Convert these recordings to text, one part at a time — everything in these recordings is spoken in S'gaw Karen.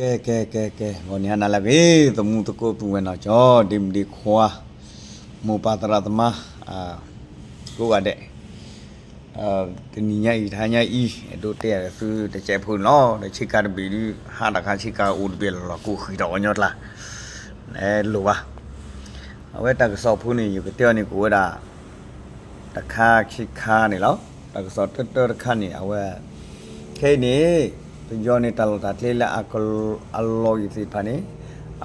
ကဲ ကဲ ကဲ ကဲ ဂီၤနံၤဟါနၤလၢအဂ့ၤ သမူသကိးပုၢ်ဝဲၢ်နီၢ်ကၠီ ဒ့မုၣ်ဒ့ခွါ မိၢ်ပၢ်သရၣ်သမါ ကိးဂၤဒဲး, တနံၤညါအံၤ တဟါညါအံၤ အဲၣ်ဒိးတဲသုတစဲးဖိန့ၣ်လီၤ. ဒီးဆ့ကၤတဘ့ၣ်ဒုး ဟါတခါဆ့ကၤအိၣ်တဘ့ၣ်လီၤလီၤ ကိးဃံးထီၣ်အီၤညီကျါ လိၣ်ဘၣ်. အဝဲတၢ်ကစီၣ်ဖိန့ၣ် ယကတဲအီၤန့ၣ် ကအိၣ်ဝဲဒၣ် တခါခံခါန့ၣ်လီၤ. တၢ်ကစီၣ်တၢတၢတခါန့ၣ် အဝဲ ခဲအံၤန့ၣ် ပယီၤန့ၣ် တၢ်လီၢ်တၢ်ကျဲလၢအကလီၤ အလီၢ်အံၤသ့ၣ်တဖၣ်န့ၣ်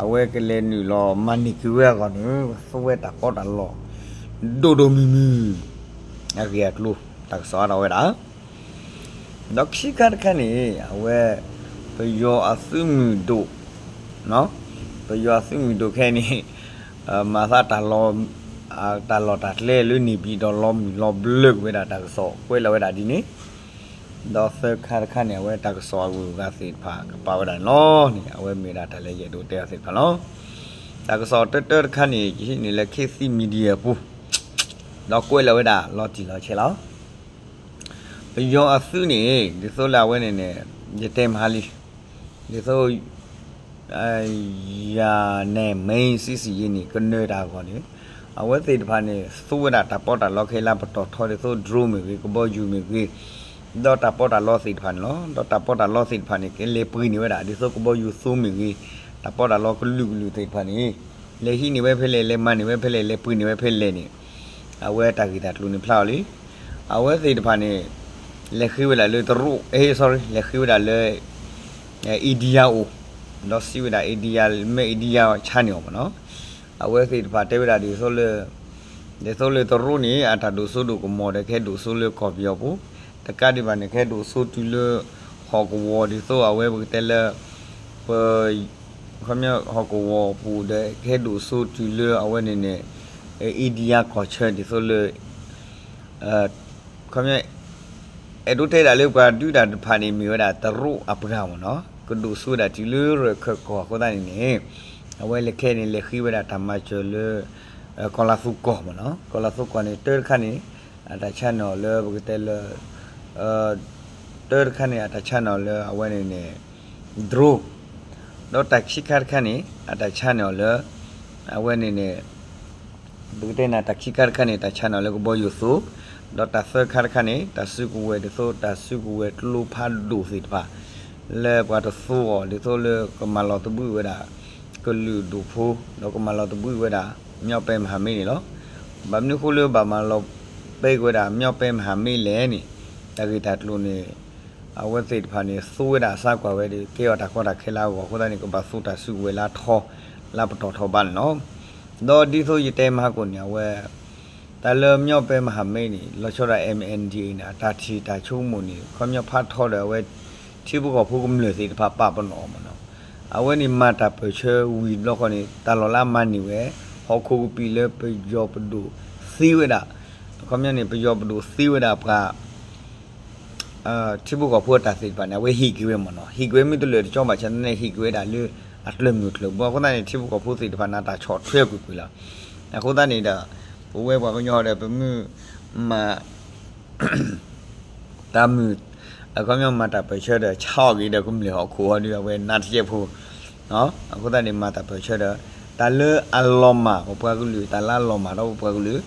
အဝဲကလဲၤနုာ်လီၤမၤန့ၢ်က့ၤဝဲအဂီၢ်န့ၣ် သူဝဲတၢ်ပီးတၢ်လီ ဒိၣ်ဒိၣ်မုၢ်မုၢ် အဂ့ၢ်အကျိၤ တၢ်ကစီၣ်အါထီၣ်ဝဲဒၣ် ဒီးခံခါတခါန့ၣ် အဝဲ ပယီၤအသုးမုၢ်ဒိၣ် ပယီၤအသုးမုၢ်ဒိၣ်ခဲအံၤန့ၣ် မၤသးတၢ်လီၢ် တၢ်လီၢ်တၢ်ကျဲလၢန့ၣ်ဘံၣ်ဒီးလီၤမုၢ်လီၤဘျၢကွံာ်ဝဲဒၣ်တၢ်ကစီၣ်ကွဲးလီၤဝဲဒၣ်ဒ်န့ၣ်, ဒီးသၢခါတခါန့ၣ် အဝဲတၢ်ကစီၣ်အဂုၤအဂၤသ့ၣ်တဖၣ်ကပာ်ဝဲဒၣ်န့ၣ်လီၤန့ၣ် အဝဲမ့ၢ်ဒၣ်တၢ်လၢယအဲၣ်ဒိးတဲအီၤသ့ၣ်တဖၣ်လီၤ. တၢ်ကစီၣ်တၢတၢတခါန့ၣ် ယဟံးန့ၢ်လၢ ခေတ်သစ် Media အပူၤ ဒီးကွဲးလီၤဝဲဒၣ်လီၤတံၢ်လီၤဆဲးလီၤ. ပယီၤအသုးန့ၣ် ဒ်သိးလၢအဝဲန့ၣ်န့ၣ် ယတဲမဟါလံ ဒ်သိး ယၤနဲၣ် မ့ၢ်စံစံယ့န့ၣ် ကနၢၤတၢ်အဂီၢ်န့ၣ် အဝဲသ့ၣ်တဖၣ်န့ၣ် သူဝဲဒၣ်တၢ်ပီးတၢ်လီခဲလၢာ်ပတီၢ်ထီ ဒ်သိး drone မ့ၢ်ဂ့ၤ ကဘီယူၤမ့ၢ်ဂ့ၤ ဒီးတၢ်ပီးတၢ်လီသ့ၣ်တဖၣ်န့ၣ်လီၤ. ဒီးတၢ်ပီးတၢ်လီသ့ၣ်တဖၣ်န့ၣ် ကလဲၤပှ့ၤန့ၢ်ဝဲဒၣ် ဒ်သိးကဘီယူၤသိမ့ၢ်ဂ့ၤ တၢ်ပီးတၢ်လီကလုာ်ကလုာ်သ့ၣ်တဖၣ်န့ၣ် လဲၤဟံးန့ၢ်ဝဲဖဲလဲၣ် လဲၤမၤန့ၢ်ဝဲဖဲလဲၣ် လဲၤပှ့ၤန့ၢ်ဝဲဖဲလဲၣ်န့ၣ် အဝဲတၢ်ဂ့ၢ်တၢ်ကျိၤန့ၣ်ဖျါအီၤလံ. အဝဲသ့ၣ်တဖၣ်န့ၣ် လဲၤဃ့ဝဲဒၣ်လၢတရူး အ့ sorry လဲၤဃ့ဝ့ဒၣ်လၢ India အိၣ် ဒီးစံးဝဲဒၣ် India မ့ၢ် India ဆါန့ၢ်အီၤမ့ၢ်နီၤ. အဝဲသ့ၣ်တဖၣ်တဲဝဲဒၣ်ဒ်သိးလၢ ဒ်သိးလၢတရူးန့ၣ် အတၢ်ဒိၣ်စိဒိၣ်ကမီၤဒီး ကဟဲဒိၣ်စိလၢကီၢ်ပယီၤပူၤ တကးဒံးဘၣ်န့ၣ် ကဟဲဒိၣ်စိတုၤလၢ ဟီၣ်ကဝီၤဒ်သိးအဝဲပကတဲလၢ ပ ခီပညီဟီၣ်ကဝီၤပူၤဒီး ကဟဲဒိၣ်စိတုၤလၢအဝဲန့ၣ်န့ၣ် India ကီၢ်ဆၢဒ်သိးလၢ ခီပညီ အဲၣ်ဒိးတဲဒၣ်လၢပှၤဒုးတၢ်တဖၣ်န့ၣ် မ့ၢ်ဝဲဒၣ်တရူးအပှၤမ့ၢ်နီၤ ကဒိၣ်စိဝဲဒၣ်တုၤလၢရခၢၣ်ကီၢ်အဃိသတးန့ၣ်န့ၣ် အဝဲလဲၤခဲအံၤန့ၣ် လဲၤဃ့ဝဲဒၣ်တၢ်မၤစၢၤလၢ ကီၢ်လၤသူကီၢ်မ့ၢ်နီၤ ကီၢ်လၤသူကီၢ်န့ၣ် တၢတခါန့ၣ် အတၢ်ဆါန့ၢ်အီၤလၢပကတဲလၢ တၢတခါန့ၣ် အတၢ်ဆါန့ၢ်အီၤလၢအဝဲန့ၣ်န့ၣ် drone ဒီးတၢ်ခံခါတခါန့ၣ် အတၢ်ဆါန့ၢ်အီၤလၢ အဝဲန့ၣ်န့ၣ် ပကတဲန့ၣ် တၢ်ခံခါတခါန့ၣ် တၢ်ဆါန့ၢ်အီၤလၢကဘီယူၤသိ ဒီးတၢ်သၢခါတခါန့ၣ် တၢ်စုကဝဲၤဒ်သိး တၢ်စုကဝဲၤကျိဖးဒိၣ်သ့ၣ်တဖၣ် လၢပှၤတသိအီၤ ဒ်သိးလၢကမၤလီၤသဘှံးဝဲဒၣ် ကလုာ်ဒူၣ်ဖိ ဒီးကမၤလီၤသဘှံးဝဲဒၣ် မြောက်ပိုင်းမဟာမိတ်န့ၣ်လီၤ. ဘၣ်မနုၤအဃိလၢဘၣ်မၤလီၤပဲက့ၤဝဲဒၣ် မြောက်ပိုင်းမဟာမိတ်လဲၣ်န့ၣ် တၢ်ဂ့ၢ်တၢ်ကျိၤန့ၣ် အဝဲသ့ၣ်တဖၣ်န့ၣ် သူဝဲဒၣ်အစၢ်ကွၢ်ဝဲဒီး ကဲအီၤတၢ်ကီတၢ်ခဲလၢအဂီၢ်အဃိသတးန့ၣ် ကဘၣ်သူတၢ်စုကဝဲၤလၢအထီ လၢပတီၢ်ထီဘးန့ၣ်လီၤ. ဒီးဒ်သိးယတဲမဟါကိၣ်န့ၣ် အဝဲ တၢ်လၢမြောက်ပိုင်းမဟာမိတ်န့ၣ် လီၤဆီဒၣ် MNDAA န့ၣ် အတၢ်ထံၣ်တၢ်ဆိကမိၣ်န့ၣ် ခီပညီဖးထီဒီးအဝဲ ထံဖိကီၢ်ဖိကမျၢၢ်သ့ၣ်တဖၣ်ပာ်ပနီၣ်အီၤမ့ၢ်နီၤ. အဝဲန့ၣ်မၤတၢ်ပၢၢ်ဆၢဝံၤတဘျီဃီန့ၣ် တၢ်လီၢ်လၢအမၤန့ၢ်ဝဲ ဟီၣ်ခိၣ်ကပံာ်လၢပယီၤပဒိၣ်သ့ဝဲဒၣ် ခီပညီန့ၣ် ပယီၤပဒိၣ်သ့ဝဲဒၣ်ပှၤ ထံဖိကီၢ်ဖိအတၢ်သ့ၣ်တဖၣ်န့ၣ် အဝဲဟ့ၣ်က့ၤဝဲမ့ၢ်နီၤ. ဟ့ၣ်က့ၤဝဲမ့ၢ်တလၢာ်တကီဘၣ်ဆၣ်သနာ်က့ ဟ့ၣ်က့ၤဝဲဒၣ်လၢအကျၢၢ်မုၢ်ကျၢၢ်ဘီအဃိသတးန့ၣ် ထံဖိကီၢ်ဖိသ့ၣ်တဖၣ်န့ၣ် တၢ်ဆီၣ်ထွဲကွ့ၢ်ကွ့ၢ်လီၤ. အဃိသတးန့ၣ်ဒီး ပဝဲပှၤကညီဒီး ပမ့ၢ်မၤ တၢ်မုာ် အခီပညီမၤတၢ်ပၢၢ်ဆၢဒီး ဆါအီၣ်က့ၤဒီးကမျၢၢ်ဟီၣ်ခိၣ်အီၤဒီး အဝဲနးတစဲးဖိ အဃိသတးန့ၣ် မၤတၢ်ပၢၢ်ဆၢဒီး တၢ်လၢအလီၤမၢ် ပပှၤကလုာ် တၢ်လၢအလီၤမၢ်ဒီးပပှၤကလုာ်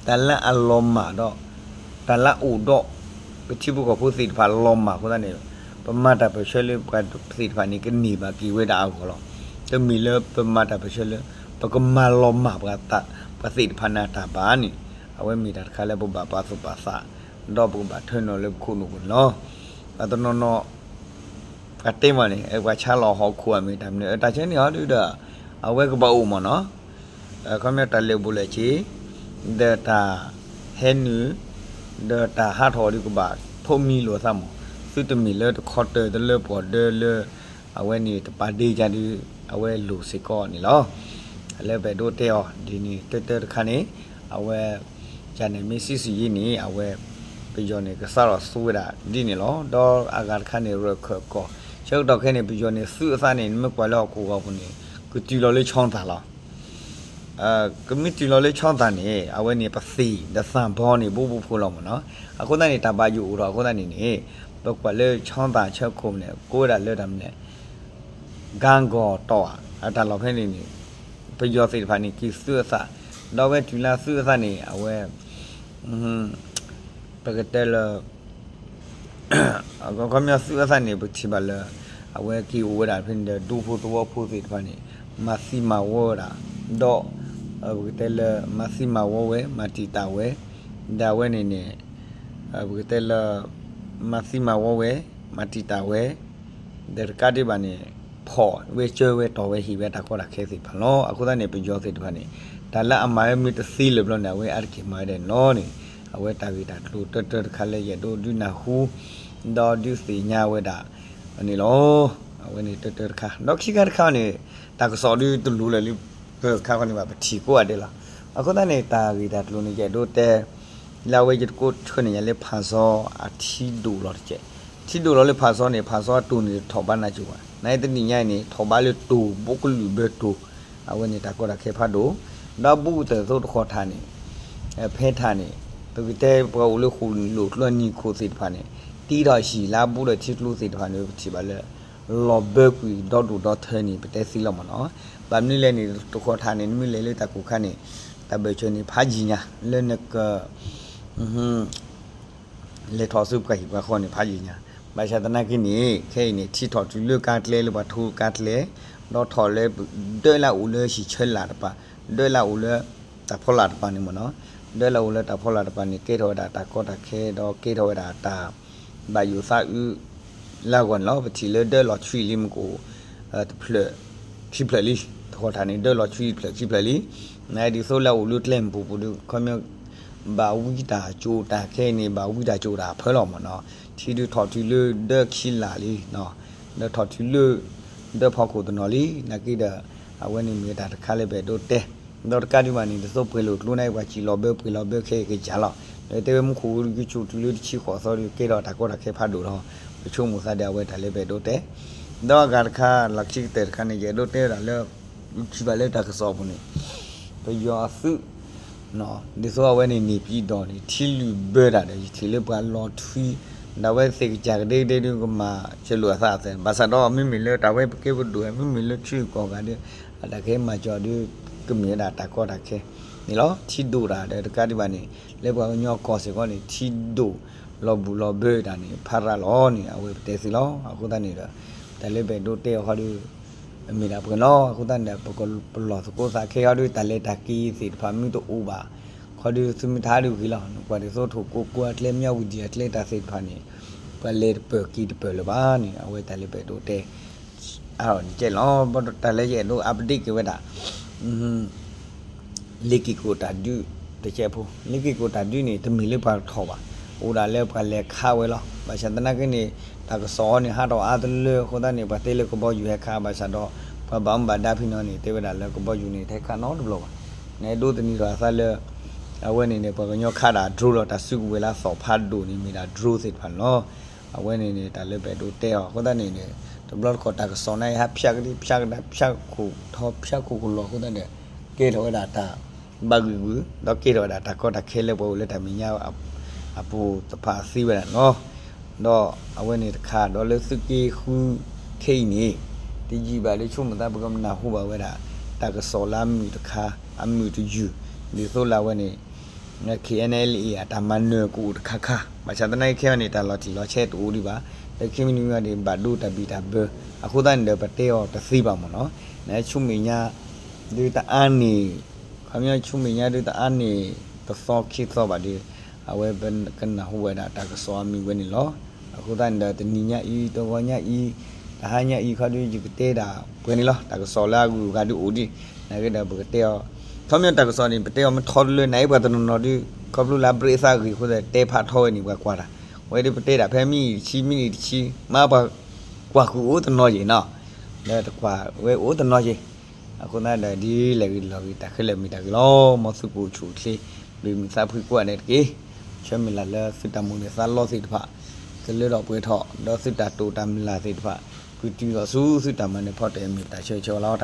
တၢ်လၢအလီၤမၢ်ဒီး တၢ်လၢအအိၣ်ဒီး ပထံဖိကီၢ်ဖိသ့ၣ်တဖၣ်လီၤမၢ်အဃိသတးန့ၣ် ပမၤတၢ်ပၢၢ်ဆၢလၢပှၤသ့ၣ်တဖၣ်န့ၣ် ကန့ၢ်ဘၣ်က့ၤဝဲဒၣ်အဂီၢ်လီၤ. တမ့ၢ်လၢပမၤတၢ်ပၢၢ်ဆၢလၢ ပကမၤလီၤမၢ်ပှၤ ပှၤသ့ၣ်တဖၣ်န့ၣ်တၢ်ဘၣ်န့ၣ် အဝဲမ့ၢ်တၢ်တခါလၢပဘၣ်ပာ်သူၣ်ပာ်သး ဒီးပကဘၣ်ထၢနုာ်လၢပခိၣ်နူာ်ပူၤန့ၣ်လီၤ. ပှၤတနီၤနီၤ ပှၤတဲမ့ၢ်န့ၣ် ပှၤဆါလီၤဟီၣ်ခိၣ်အမ့ၢ်တၢ်မနုၤ တၢ်ဆၢန့ၣ်ဟီဒုဒီး အဝဲကဘၣ်အိၣ်မ့ၢ်နီၤ. ခီပညီတၢ်လၢာ်ဘူၣ်လၢာ်စ့ ဒီးတၢ်ဟဲနုာ် ဒီးတၢ်ဟးထီၣ်ဒီးကဘၣ်ထိးမံလိာ်သးမ့ၢ် သုတမ့ၢ်လၢတခီတၢၢ်တလၢပှီၢ်ဒၢလၢ အဝဲန့ၣ်တပာ်ဒ့ယၤဒီး အဝဲလိၣ်စ့ၢ်ကီးန့ၣ်လီၤ. လၢပအဲၣ်ဒိးတဲအီၤဒ်န့ၣ် တၢတၢတခါန့ၣ် အဝဲ ယၤနဲၣ် မ့ၢ်စံစံယ့န့ၣ် အဝဲ ပယီၤန့ၣ် ကစးထီၣ်သူဝဲဒၣ်ဒ်န့ၣ်လီၤ. ဒီးအဂၤတခါန့ၣ် ရခၢၣ်ကီၢ် ဆၢကတီၢ်ခဲအံၤန့ၣ် ပယီၤန့ၣ် သုးအသးန့ၣ် နမ့ၢ်ကွၢ်လၢဟီၣ်ခိၣ်ဂီၤပူၤန့ၣ် ကတုၤလီၤလၢဆီသၣ်လီၤ. ကမ့ၢ်တုၤလီၤလၢဆီသၣ်န့ၣ် အဝဲန့ၣ် ပသ့ၣ်ဒီးသၣ်ဘီန့ၣ် ဘိဘိဖိလီၤမ့ၢ်နီၤ. အဃိသတးန့ၣ် တၢ်ဘၣ်ယိၣ်အိၣ်ထီၣ်အဃိသတးန့ၣ်န့ၣ် ပကွၢ်လၢဆီသၣ်ဆၢခိၣ်န့ၣ် ကိးဝဲဒၣ်လၢတၢ်မနုၤလဲၣ် ကါဂီၤတီၢ်ဧါ အတၢ်လီၢ်ဖဲန့ၣ်န့ၣ် ပယီၤသ့ၣ်တဖၣ်န့ၣ် က့ၤသုးအသး, ဒီးအဝဲတုၤလၢသုးအသးန့ၣ် အဝဲ ပကတဲလၢ ခီပညီသုးအသးန့ၣ် ပထံၣ်ဘၣ်လၢ အဝဲက့ၤအိၣ်ဝဲဒၣ်ဖဲန့ၣ်ဒီး ဒူဖိသဝီဖိသ့ၣ်တဖၣ်န့ၣ် မၤသံမၤဝီဝဲဒၣ်, ဒီး ပကတဲလၢ မၤသံမၤဝီဝဲ မၤတံာ်တာ်ဝဲ, ဒီးအဝဲန့ၣ်န့ၣ် ပကတဲလၢ မၤသံမၤဝီဝဲ မၤတံာ်တာ်ဝဲ ဒီးတကးဒံးဘၣ်န့ၣ် ဖီၣ်ဝဲစၢဝဲတီၢ်ဝဲဟ့ၣ်ဝဲတၢ်ကီတၢ်ခဲသ့ၣ်တဖၣ်လီၤ. အဃိသတးန့ၣ် ပယီၤသ့ၣ်တဖၣ်န့ၣ် တၢ်လၢအမၤဝဲမ့ၢ်တသ့လၢၤဘျီန့ၣ် အဝဲအါတက့ၢ်မၤဝဲဒၣ်န့ၣ်လီၤန့ၣ် အဝဲတၢ်ဂ့ၢ်တၢ်ကျိၤတၢတၢတခါလၢယအဲၣ်ဒိးဒုးနၢ်ဟူ ဒီးဒုးသ့ၣ်ညါဝဲဒၣ်န့ၣ်လီၤ. အဝဲန့ၣ်တၢတၢတခါ ဒီးခံခါတခါန့ၣ် တၢ်ကစီၣ်ဒုးတလိၤလၢာ်လၢပခါဃီန့ၣ်ဘၣ် ပထံၣ်ကိးဂၤဒဲးလီၤ. အဃိသတးန့ၣ် တၢ်ဂ့ၢ်တၢ်ကျိၤန့ၣ် ယအဲၣ်ဒိးတဲ လၢအဝဲယတကိးဆၢန့ၣ် ယၤလၢဖၣ်စီအထံဒိၣ်လီၤတကဲး, ထံဒိၣ်လီၤလၢဖၣ်စီန့ၣ် ဖၣ်စီအတိၢ်န့ၣ်တထီၣ်ဘးနးကၠိၤဘၣ်, နတနံၣ်ညါအံၤန့ၣ် ထီၣ်ဘးလၢတိၢ် ဘိကလုာ်ဘၢတိၢ်, အဝဲန့ၣ်တၢ်ကီတၢ်ခဲဖးဒိၣ်, ဒီးဘူးကတၢၢ်သိးတခီထၣ်န့ၣ် ဖဲထၣ်န့ၣ် ပကတဲပှၤအိၣ်လၢဃိာ်လိာ်ကျိအနံၤခိၣ်သ့ၣ်တဖၣ်န့ၣ် တ့ထီၣ်ဟံၣ်လၢအဘူးဒီးထံကျိသ့ၣ်တဖၣ်န့ၣ် ပထံၣ်ဘၣ်လၢ လီၤဘၢကွံာ်ဒီဒူၣ်ဒီထၢန့ၣ် ပတဲသ့လီၤမ့ၢ်နီၤ. ဘၣ်မနုၤလဲၣ်န့ၣ် တခီထၣ်န့ၣ် နမ့ၢ်လဲၤလၢတၢ်ကိၢ်ခါန့ၣ် တၢ်ဘၢၣ်စၢၤန့ၣ် ဖးယံာ်ညါ လၢနက လဲၤထီၣ်ဆူပှၤဟံၣ်ပှၤဃီန့ၣ် ဖးယံာ်ညါ, ဘၣ်ဆၣ်သနာ်က့န့ၣ် ခဲအံၤန့ၣ် ထံထီၣ်တုၤလၢကါကျဲလၢပှၤထိကါကျဲ, ဒီးထီၣ်လၢ ဒၢးလၢအအိၣ်လၢဟံၣ်ဆၢလာ်တပၤ, ဒၢးလၢအအိၣ်လၢ တၢ်ဖီလာ်တပၤန့ၣ်မ့ၢ်နီၤ, ဒၢးလၢအအိၣ်လၢတၢ်ဖီလာ်တပၤန့ၣ် ကဲထီၣ်ဝဲဒၣ်တၢ်ကီတၢ်ခဲ ဒီးကဲထီၣ်ဝဲဒၣ်တၢ် ဘၣ်ယိၣ်သးအုး လၢအဂီၢ်န့ၣ်လီၤ. ပထံၣ်လၢဒၢးလီၤဆွံလံမ့ၢ်ကအိၣ် တဖျၢၣ် ခံဖျၢၣ်လံ, တခီထၣ်န့ၣ် ဒၢးလီၤဆွံတဖျၢၣ်ခံဖျၢၣ်လံ, နဒ်သိးလၢအအိၣ်လၢကျဲမုၢ်ပူၤပူၤဒီး ခီပညီ ဘၣ်ဝံတၢ်ကၠိၣ်တၢ်ခဲအံၤန့ၣ် ဘၣ်ဝံတၢ်ကၠိၣ်တၢ်ဖၢလီၤမ့ၢ်နီၤ, ထံဒုးထီၣ်တုၤလၢဒၢးခံလာ်လံ, ဒီးထီၣ်တုၤလၢ ဒၢးဖီခိၣ်တနီၤလံ, နာ်က့ဒီး အဝဲန့ၣ်မ့ၢ်တၢ်တခါလၢပအဲၣ်ဒိးတဲ ဒီးတကးဒံးဘၣ်န့ၣ် ဒ်သိးပှဲၤလိာ်ကျိန့ၣ် ပှၤစံၣ်လီၤဘၢပှဲၤလီၤဘၢခဲအံၤကစၢ်လီၤ, ဒီးတဲဝဲမူခိၣ်ကၠိၣ်တုၤလၢတဆံဃိးသီဒီး ကဲထီၣ်တၢ်ကီတၢ်ခဲဖးဒိၣ်လီၤ, ပဆိကမိၣ်သးဒီးအဝဲတၢ်လၢပအဲၣ်ဒိးတဲ, ဒီးအဂၤတခါ လီၢ်ခံကတၢၢ်တခါန့ၣ် ယအဲၣ်ဒိးတဲဝဲဒၣ်လၢ ထံၣ်ဘၣ်လၢတၢ်ကစီၣ်အပူၤန့ၣ် ပယီၤအသုး ဒ်သိးအဝဲန့ၣ်န့ၣ် ပံဒီးန့ၣ် ထံလုၢ်ဘၢတၢ်ဒီး ယထံၣ်လၢပှၤလီၤထွံ ဒီးအဝဲသ့ၣ်ကစၢ်ကဒဲကဒဲဒုးကမၤစၢၤလိာ်အသးအသး ဘၣ်ဆၣ်ဒီးမ့မ့ၢ်လၢတၢ်ဝဲပကဲပဒိၣ်ဝဲ မ့မ့ၢ်လၢထံဂုၤကီၢ်ဂၤဒီး အတၢ်ကဟဲမၤစၢၤဒီး ကမ့ၢ်ဝဲဒၣ်တၢ်ကီတၢ်ခဲန့ၣ်လီၤ. ထံဒိၣ်တၢ်ဒီးတကးဒံးဘၣ်န့ၣ် လၢပှၤကညီကီၢ်စ့ၢ်ကီးန့ၣ် ထံဒိၣ်လီၤဘူၣ်လီၤဘၢတၢ်န့ၣ် ဖးရၤလီၤန့ၣ် အဝဲပတဲသ့လီၤ. အဃိသတးန့ၣ်ဒီး တၢ်လၢပအဲၣ်ဒိးတဲအီၤဃီဒီး အမ့ၢ်ဒၣ်ပှဲၤလီၤ. အဃိသတးန့ၣ်ဒီး ပကပလီၢ်သကိးသးခဲအီၤဒီး တၢ်လဲၤတၢ်က့ၤသ့ၣ်တဖၣ်မ့ၢ်တအိၣ်ဘၣ် ခီဒီးသုမ့ၢ်တဟးဒုးဂ့ၤလီၤ. နကွၢ်ဒ်သိးထိၣ်ကိကိအကျဲ မၠၣ်ဝံၤဒံၣ်အကျဲတၢ်သ့ၣ်တဖၣ်န့ၣ် ပှၤလဲၤတပၢၢ်က့ၤတပၢၢ်လၢၤဘၣ်န့ၣ် အဝဲတၢ်လၢပအဲၣ်ဒိးတဲ အါထီၣ်န့ၣ်ကဲလီၤ. တၢ်လၢယအဲၣ်ဒိး update က့ၤဝဲဒၣ် လ့ၤက့ၤကိၣ်တၢ်ဒုးတကဲးဖိ, လ့ၤက့ၤကိၣ်တၢ်ဒုးန့ၣ် တမ့ၢ်လၢပှၤကထီၣ်ဘၣ်, အိၣ်ဒၣ်လၢပှၤလဲၤခးဝဲလီၤ. ဘၣ်ဆၣ်သနာ်က့န့ၣ် တၢ်ကစီၣ်အံၤန့ၣ် ဟးထီၣ်အါတလၢအဃိသတးန့ၣ် ပှၤတဲလၢကဘီယူၤဟဲခး ဘၣ်ဆၣ်ဒီး ပှၤဘၣ်မူဘၣ်ဒါဖဲနီၤန့ၣ် တဲဝဲဒၣ်လၢကဘီယူၤန့ၣ် တဟဲခးနီတဘျီဘၣ်. နအဲၣ်ဒိးသန့ၤထီၣ်အသးလၢ အဝဲန့ၣ်န့ၣ် ပှၤကညီခးဒၣ် drone လီၤ. တၢ်စုကဝဲၤလၢအသီၣ်ဖးဒိၣ်န့ၣ် မ့ၢ်ဒၣ် drone သ့ၣ်တဖၣ်န့ၣ်လီၤ. အဝဲန့ၣ်န့ၣ် တၢ်လၢပအဲၣ်ဒိးတဲအီၤ အဃိသတးန့ၣ်န့ၣ် တဘျီတခီၣ်တၢ်ကစီၣ်န့ၣ် ဟးဖၠးကဒံ ဖၠးကဒါ ဖၠးခိၣ်ထီ ဖၠးခိၣ်ကလီၤအဃိသတးန့ၣ် ကဲထီၣ်ဝဲဒၣ်တၢ်ဘၣ်ဂံာ်ဂူာ် ဒီးကဲထီၣ်ဝဲဒၣ်တၢ်ကီတၢ်ခဲလၢပှၤအိၣ်လၢတၢ်မဲာ်ညါ အပူၤတဖၣ်သ့ဝဲဒၣ်န့ၣ်လီၤ. ဒီးအဝဲန့ၣ်တခါ ဒီးလၢသုးက့ဃုခဲအံၤန့ၣ် တယံာ်ဘၣ်လၢဆိကမိၣ်သး ပကနၢ်ဟူဘၣ်ဝဲဒၣ် တၢ်ကစီၣ်လၢအမုာ်တခါ အမုာ်တယုၢ် ဒ်သိးလၢအဝဲန့ၣ် KNLA အတၢ်မၤနၢၤကအိၣ်တခါခါ ဘၣ်ဆၣ်သနာ်က့ခဲအံၤန့ၣ် တၢ်လီၤတံၢ်လီၤဆဲးတအိၣ်ဒံးဘၣ်, ဒီးခံမံၤတမံၤန့ၣ် ဘၣ်ဒိတၢ်ဘံၣ်တၢ်ဘၢ အဃိသတးန့ၣ်ဒီး ပတဲအီၤတသ့ဘၣ်မ့ၢ်နီၤ, နဆူမဲာ်ညါ ဒုးတအါန့ၢ် ခီပညီဆူမဲာ်ညါဒုးတအါန့ၢ် တသီခံသီဘၣ်ဒီး အဝဲပကနၢ်ဟူဝဲဒၣ်တၢ်ကစီၣ်အမုာ်ဝဲန့ၣ်လီၤ. အဃိသတးန့ၣ်ဒီး တနံၤညါအံၤ တဂီၤညါအံၤ တဟါညါအံၤခီဒုး ယကတဲဒၣ်ပှဲၤန့ၣ်လီၤ. တၢ်ကစီၣ်လၢအဂုၤအဂၤဒုးအိၣ်ဒံး နာ်က့ဒီးပကတဲအီၤ ခီပညီတၢ်ကစီၣ်န့ၣ် ပတဲအီၤမ့ၢ်ထီတလၢ နာ်က့ပှၤတနီၤနီၤဒုး ခီဖျိလၢအ break သးဂ့ၤအဃိသတး တဲဖးထီဝဲန့ၣ် ပှၤကွၢ်တၢ် ဝဲဒုးပတဲဒၣ်ဖဲမံးနံးတဆံ မံးနံးတဆံ မ့ၢ်ပှၤကွၢ်ဃုာ်အိၣ်တနီၤယံၤနီၤ, လၢတကွၢ်ဝဲအိၣ်တနီၤယံၤ အဃိသတးဒီး ဒ်လဲၣ်ဂ့ၤလီၤဂ့ၤ တၢ်ခဲလၢာ်မ့ၢ်တၢ်ဂ့ၤလီၤ. မ်သုကအိၣ်ဆူၣ်အိၣ်ချ့ ဘၣ်မုာ်သးဖှံကိးဂၤဒဲးတက့ၢ်. ဆၢမုၢ်လၢ်လၢသုတၢ်မိၣ်န့ၢ်သးလီသ့ၣ်တဖၣ် ကလၢထီၣ်ပှဲၤထီၣ် ဒီးသုတၢ်တိာ်တၢ်မုၢ်လၢ်သ့ၣ်တဖၣ် ကတုၤထီၣ်ဆူသုတၢ်မၤနၢၤဖီတၢၣ် မ့ၢ်တၢ်ဆၢဂ့ၤဆၢဝါလီၤ.